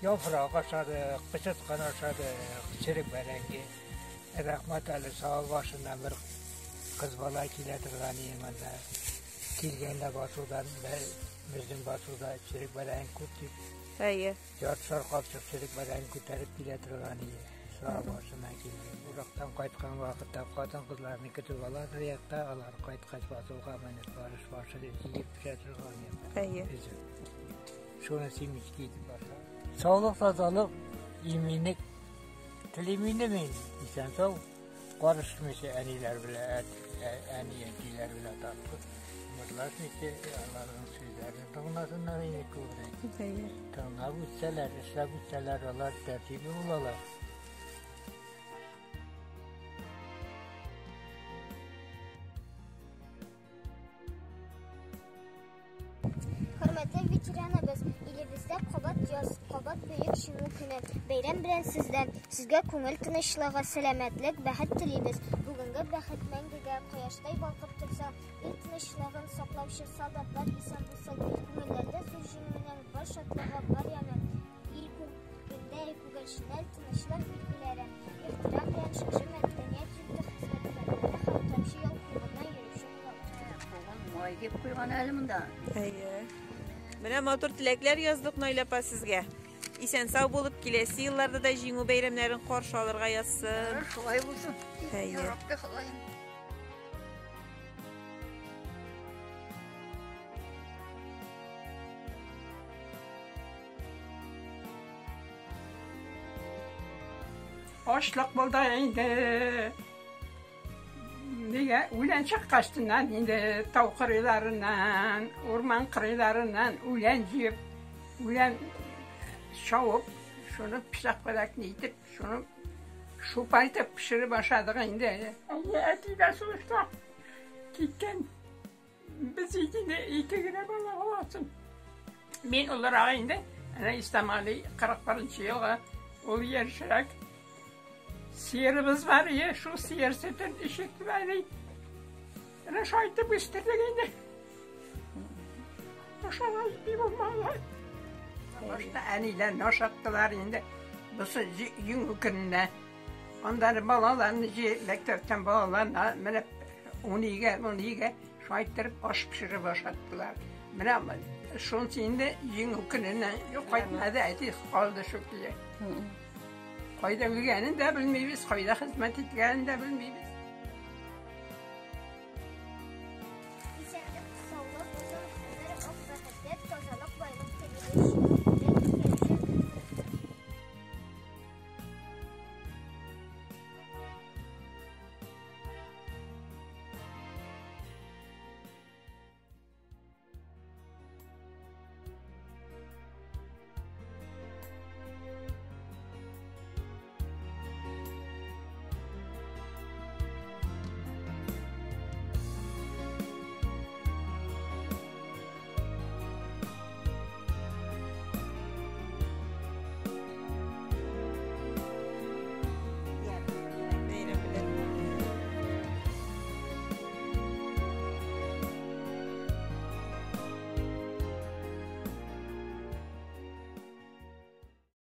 Яфрак ашадык, пычыткан ашадык, черек бәрәңге. Рәхмәт әле савыл башыннан бер кыз бала килә торган иде монда. Килгәндә басудан безнең басуда черек бәрәңге күп дип. Әйе. Яртышар капчык черек бәрәңге күтәреп килә торган иде. Савыл башыннан килде. Урактан кайткан вакытта хатын-кызларны көтеп ала якта, алар кайткач басуга менеп барыш башы җыеп пешә торган иде. Әйе. Шуны семечки итеп аша. Саулык, тазалык, иминлек телим инде мин. Исән сау карышмыйча әниләр белән, әни әтиләр белән тату. Мырлашмыйча, аларның сүзләрен тыңласыннар инде күбрәк. Тыңлап үтсәләр, эшләп үтсәләр, алар тәртипле булалар. Хөрмәтле ветераныбыз, илебездә кабат яз, кабат бөек Җиңү көне. Бәйрәм белән сезне! Сезгә күңел тынычлыгы, сәламәтлек, бәхет телибез. Бүгенге бәхет мәңгегә кояштай балкып торса, ил тынычлыгын саклаучы солдатлар исән булсын, күңелләрдә зур җиңүнең бар шатлыгы, бар яме. Ил күгендә күгәрченнәр, тынычлык билгеләре. Ихтирам белән шушы мәдәният йорты хезмәткәрләре һәм Тамчы ял клубына йөрүче кунаклар. Бүген май дип куйган әле монда. Әйе. Менә матур теләкләр яздык, Наилә апа, сезгә. Исән-сау булып, киләсе елларда да җиңү бәйрәмнәрен каршы алырга язсын. Шулай булсын. Әйе. Я Рабби, Ходаем. Ачлык булды инде. Нигә үлән чыккачтыннан инде тау кырыйларыннан, урман кырыйларыннан үлән җыеп, үлән чабып, шуны пычак белән итеп, шуны шупа итеп пешереп ашадык инде. Әти дә сугышта киткән. Без инде ике генә бала буласың. Мин олырак инде. Әнә Исламали 41 елгы, ул яшьрәк. Сыерыбыз бар ие, шул сыер сөтен эчеп әле. Әнә шулай итеп үстердек инде. Ашарга ипи булмады. Башта әниләрне ашаттылар инде. Бусы җиңү көненә. Аннары балаларны җыеп, мәктәптән балаларны менеп, унигә, унигә шулай иттереп аш пешереп ашаттылар. Менә шунысы инде җиңү көненә кайтмады, әти калды шул көе. Кайда үлгәнен дә белмибез, кайда хезмәт иткәнен дә белмибез.